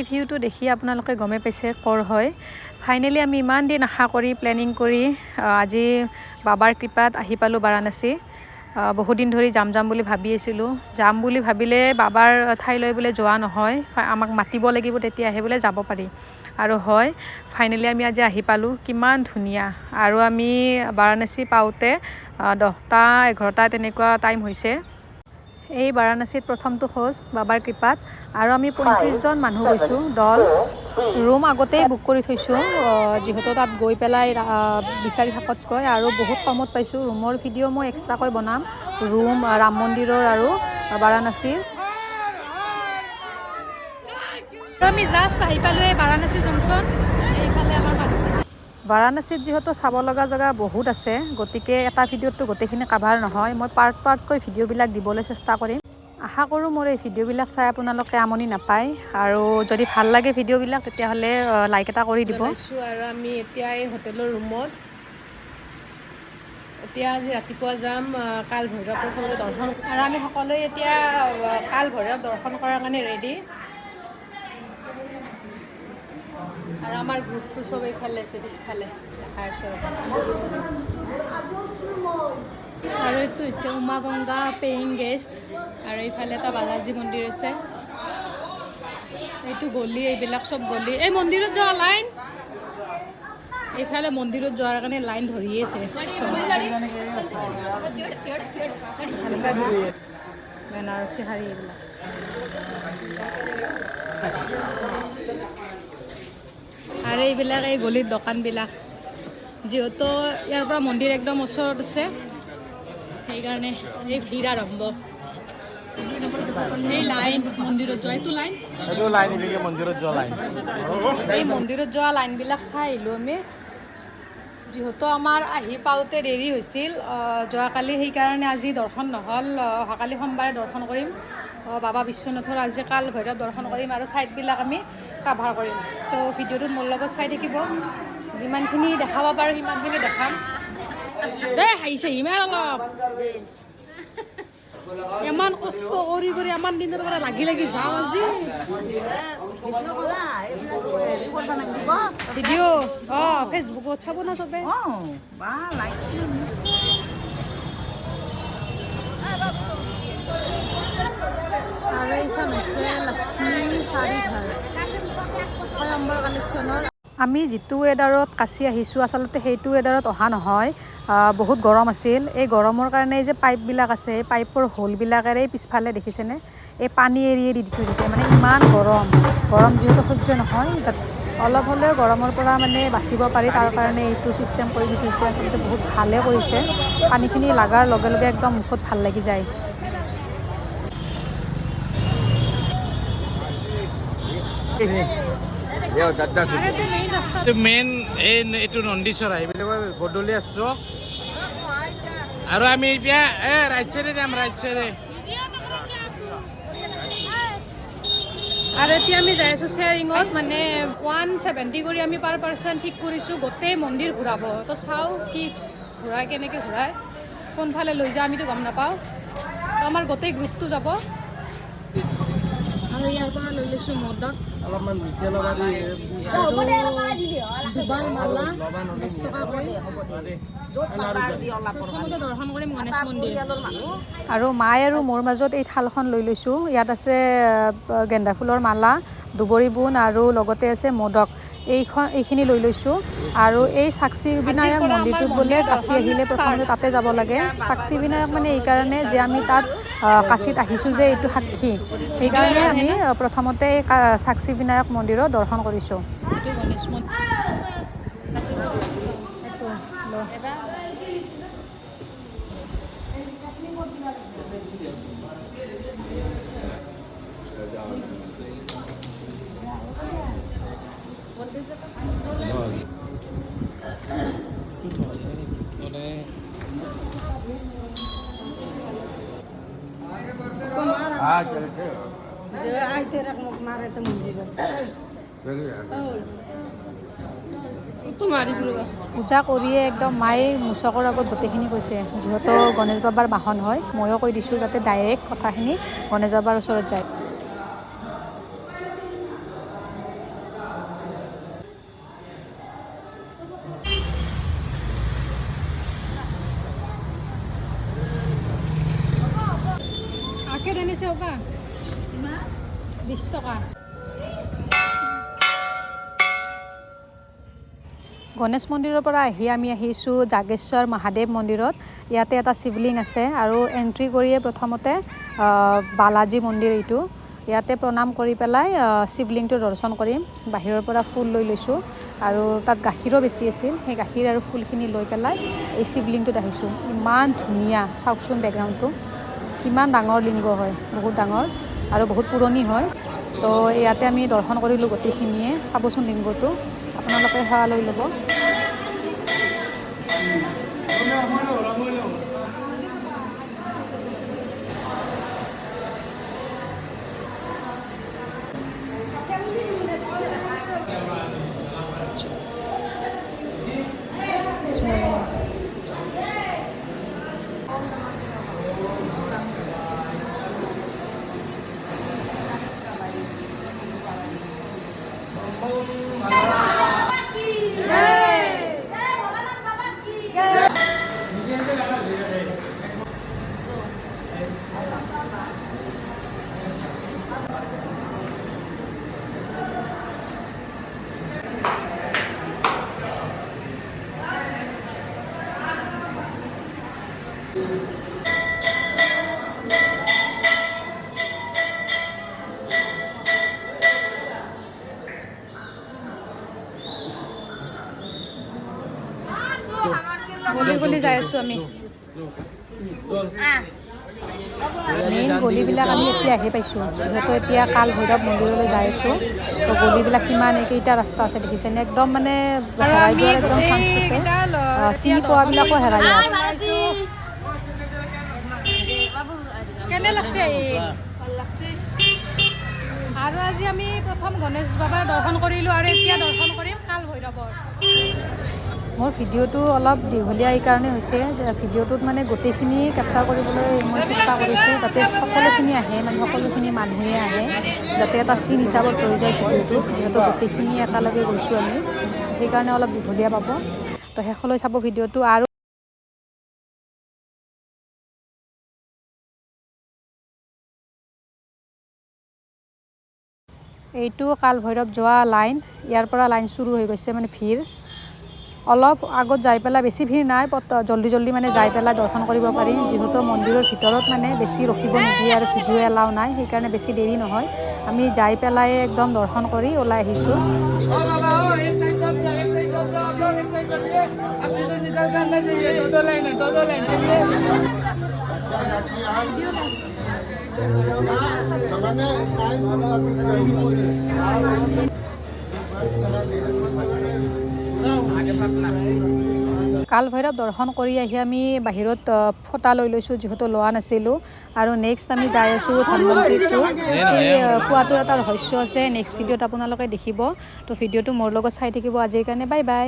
ভিউটো দেখি আপোনালোকে গমেই পাইছে ক'ৰ হয়। ফাইনেলি আমি ইমান দিন আশা কৰি প্লেনিং কৰি আজি বাবাৰ কৃপাত আহি পালোঁ বাৰাণসী। বহুদিন ধৰি যাম যাম বুলি ভাবি আছিলোঁ। যাম বুলি ভাবিলে বাবাৰ ঠাইলৈ বোলে যোৱা নহয়, আমাক মাতিব লাগিব তেতিয়াহে বোলে যাব পাৰি। আৰু হয়, ফাইনেলি আমি আজি আহি পালোঁ। কিমান ধুনীয়া! আৰু আমি বাৰাণসী পাওঁতে 10টা 11টা তেনেকুৱা টাইম হৈছে। এই বাৰাণসীত প্ৰথমটো খোজ বাবাৰ কৃপাত। আৰু আমি 35জন মানুহ গৈছোঁ দল। ৰুম আগতেই বুক কৰি থৈছোঁ, যিহেতু তাত গৈ পেলাই বিচাৰি থাকতকৈ, আৰু বহুত কমত পাইছোঁ। ৰুমৰ ভিডিঅ' মই এক্সট্ৰাকৈ বনাম, ৰুম ৰাম মন্দিৰৰ আৰু বাৰাণসীৰ। আমি জাষ্ট আহি পালোঁ এই বাৰাণসী জংচন। এইফালে আমাৰ মানুহ। বাৰাণসীত যিহেতু চাব লগা জেগা বহুত আছে, গতিকে এটা ভিডিঅ'ততো গোটেইখিনি কাভাৰ নহয়। মই পাৰ্ট পাৰ্টকৈ ভিডিঅ'বিলাক দিবলৈ চেষ্টা কৰিম। আশা কৰোঁ মোৰ এই ভিডিঅ'বিলাক চাই আপোনালোকে আমনি নাপায়, আৰু যদি ভাল লাগে ভিডিঅ'বিলাক তেতিয়াহ'লে লাইক এটা কৰি দিব। আৰু আমি এতিয়া এই হোটেলৰ ৰুমত। এতিয়া আজি ৰাতিপুৱা যাম কাল ভৈৰৱ প্ৰথমতে দৰ্শন। আৰু আমি সকলোৱে এতিয়া কাল ভৈৰৱ দৰ্শন কৰাৰ কাৰণে ৰেডি। আৰু আমাৰ গ্ৰুপটো চব এইফালে আছে, পিছফালে দেখাই আছোঁ। আৰু এইটো হৈছে উমাগংগা পেয়িং গেষ্ট। আৰু এইফালে এটা বালাজী মন্দিৰ আছে। এইটো গলি, এইবিলাক চব গলি। এই মন্দিৰত যোৱা লাইন, এইফালে মন্দিৰত যোৱাৰ কাৰণে লাইন ধৰিয়ে আছে। বেনাৰসী শাৰী এইবিলাক। আৰু এইবিলাক এই গলিৰ দোকানবিলাক, যিহেতু ইয়াৰ পৰা মন্দিৰ একদম ওচৰত আছে, সেইকাৰণে এই ভিৰ আৰম্ভ। এই লাইন মন্দিৰত যোৱা, এইটো লাইন, এইটো লাইন ইপিনে মন্দিৰত যোৱা লাইন। এই মন্দিৰত যোৱা লাইনবিলাক চাই আহিলোঁ আমি। যিহেতু আমাৰ আহি পাওঁতে দেৰি হৈছিল যোৱাকালি, সেইকাৰণে আজি দৰ্শন নহ'ল। অহাকালি সোমবাৰে দৰ্শন কৰিম বাবা বিশ্বনাথৰ। আজি কাল ভৈৰৱ দৰ্শন কৰিম আৰু ছাইডবিলাক আমি কাভাৰ কৰিম। তো ভিডিঅ'টোত মোৰ লগত চাই থাকিব, যিমানখিনি দেখাব পাৰোঁ সিমানখিনি দেখাম। দেই হাঁহিছে ইমান অলপ, ইমান কষ্ট কৰি কৰি ইমান দিনৰ পৰা লাগি লাগি যাওঁ আজি। ভিডিঅ' অঁ ফেচবুকত চাব না চবে। আৰু এইখন হৈছে লক্ষ্মী শাৰী ঘৰ, স্বয়ম্বৰ কালেকশ্যনৰ। আমি যিটো ৱেডাৰত কাচি আহিছোঁ, আচলতে সেইটো ৱেডাৰত অহা নহয়। বহুত গৰম আছিল। এই গৰমৰ কাৰণে এই যে পাইপবিলাক আছে, এই পাইপৰ হোলবিলাকেৰে পিছফালে দেখিছেনে, এই পানী এৰি এৰি দি থৈ দিছে। মানে ইমান গৰম, গৰম যিহেতু সহ্য নহয়, অলপ হ'লেও গৰমৰ পৰা মানে বাচিব পাৰি, তাৰ কাৰণে এইটো ছিষ্টেম কৰি দি থৈছে। আচলতে বহুত ভালে কৰিছে। পানীখিনি লগাৰ লগে লগে একদম মুখত ভাল লাগি যায়। মেইন এই এইটো নন্দীচৰা, এইবিলাক গধূলি আছো। আৰু আমি এতিয়া এই ৰাইট চাইডে যাম, ৰাইট চাইডে। আৰু এতিয়া আমি যাই আছোঁ শ্বেয়াৰিঙত, মানে 170 কৰি আমি পাৰ পাৰ্চন ঠিক কৰিছোঁ, গোটেই মন্দিৰ ঘূৰাব। তো চাওঁ কি ঘূৰাই, কেনেকৈ ঘূৰাই, কোনফালে লৈ যায় আমিতো গম নাপাওঁ। তো আমাৰ গোটেই গ্ৰুপটো যাব। আৰু ইয়াৰ পৰা লৈ লৈছোঁ মদক, দুবাৰ মালা 10 টকা কৰি। প্ৰথমতে দৰ্শন কৰিম গণেশ মন্দিৰ। আৰু মায়ে আৰু মোৰ মাজত এই থালখন লৈ লৈছোঁ। ইয়াত আছে গেন্দা ফুলৰ মালা, দুবৰি বোন আৰু লগতে আছে মোদক। এইখিনি লৈ লৈছোঁ। আৰু এই সাক্ষী বিনায়ক মন্দিৰটোত বোলে কাচি আহিলে প্ৰথমতে তাতে যাব লাগে। সাক্ষী বিনায়ক মানে এইকাৰণে যে আমি তাত কাচিত আহিছোঁ যে এইটো সাক্ষী, সেইকাৰণে আমি প্ৰথমতে এই সাক্ষী বিনায়ক মন্দিৰত দৰ্শন কৰিছোঁ। গণেশ মন্দিৰ। পূজা কৰিয়ে একদম মায়ে মুচকৰ আগত গোটেইখিনি কৈছে, যিহেতু গণেশ বাবাৰ বাহন হয়, ময়ো কৈ দিছোঁ যাতে ডাইৰেক্ট কথাখিনি গণেশ বাবাৰ ওচৰত যায়। लेने से होगा? 20 टका। গণেশ মন্দিৰৰ পৰা আহি আমি আহিছোঁ জাগেশ্বৰ মহাদেৱ মন্দিৰত। ইয়াতে এটা শিৱলিং আছে আৰু এণ্ট্ৰি কৰিয়ে প্ৰথমতে বালাজী মন্দিৰ এইটো। ইয়াতে প্ৰণাম কৰি পেলাই শিৱলিংটো দৰ্শন কৰিম। বাহিৰৰ পৰা ফুল লৈ লৈছোঁ আৰু তাত গাখীৰো বেছি আছিল, সেই গাখীৰ আৰু ফুলখিনি লৈ পেলাই এই শিৱলিংটোত আহিছোঁ। ইমান ধুনীয়া, চাওকচোন বেকগ্ৰাউণ্ডটো, কিমান ডাঙৰ লিংগ হয়, বহুত ডাঙৰ আৰু বহুত পুৰণি হয়। তো ইয়াতে আমি দৰ্শন কৰিলোঁ গোটেইখিনিয়ে। চাবচোন লিংগটো, আপোনালোকে সেৱা লৈ ল'ব। গলি গলি যাই আছোঁ আমি। মেইন গলিবিলাক আমি এতিয়া আহি পাইছোঁ, যিহেতু এতিয়া কাল ভৈৰৱ মন্দিৰলৈ যাই আছোঁ। তো গলিবিলাক কিমান কেইটা ৰাস্তা আছে দেখিছেনে, একদম মানে হেৰাই যোৱাৰ একদম চান্স আছে। চিনি পোৱাবিলাকো হেৰাই যায়। কেনে লাগছে? ভাল লাগছে। আৰু আজি আমি প্ৰথম গণেশ বাবাৰ দৰ্শন কৰিলোঁ আৰু এতিয়া দৰ্শন কৰিম কাল ভৈৰৱৰ। মোৰ ভিডিঅ'টো অলপ দীঘলীয়া এইকাৰণে হৈছে যে ভিডিঅ'টোত মানে গোটেইখিনি কেপচাৰ কৰিবলৈ মই চেষ্টা কৰিছোঁ, যাতে সকলোখিনি আহে, মানে সকলোখিনি মানুহে আহে, যাতে এটা চিন হিচাপত ৰৈ যায় ভিডিঅ'টো। যিহেতু গোটেইখিনি একেলগে গৈছোঁ আমি, সেইকাৰণে অলপ দীঘলীয়া পাব। তো শেষলৈ চাব ভিডিঅ'টো। আৰু এইটো কাল ভৈৰৱ যোৱা লাইন, ইয়াৰ পৰা লাইন চুৰু হৈ গৈছে, মানে ভিৰ। অলপ আগত যাই পেলাই বেছি ভিৰ নাই, জল্দি জল্দি মানে যাই পেলাই দৰ্শন কৰিব পাৰি। যিহেতু মন্দিৰৰ ভিতৰত মানে বেছি ৰখিব নিদিয়ে আৰু ভিডিঅ' এলাও নাই, সেইকাৰণে বেছি দেৰি নহয়। আমি যাই পেলাই একদম দৰ্শন কৰি ওলাই আহিছোঁ। কাল ভৈৰৱ দৰ্শন কৰি আহি আমি বাহিৰত ফটা লৈ লৈছোঁ, যিহেতু লোৱা নাছিলোঁ। আৰু নেক্সট আমি যাই আছোঁ ধনৱন্তীটো। সেই কুঁৱাটোৰ এটা ৰহস্য আছে, নেক্সট ভিডিঅ'ত আপোনালোকে দেখিব। তো ভিডিঅ'টো মোৰ লগত চাই থাকিব। আজিৰ কাৰণে বাই বাই।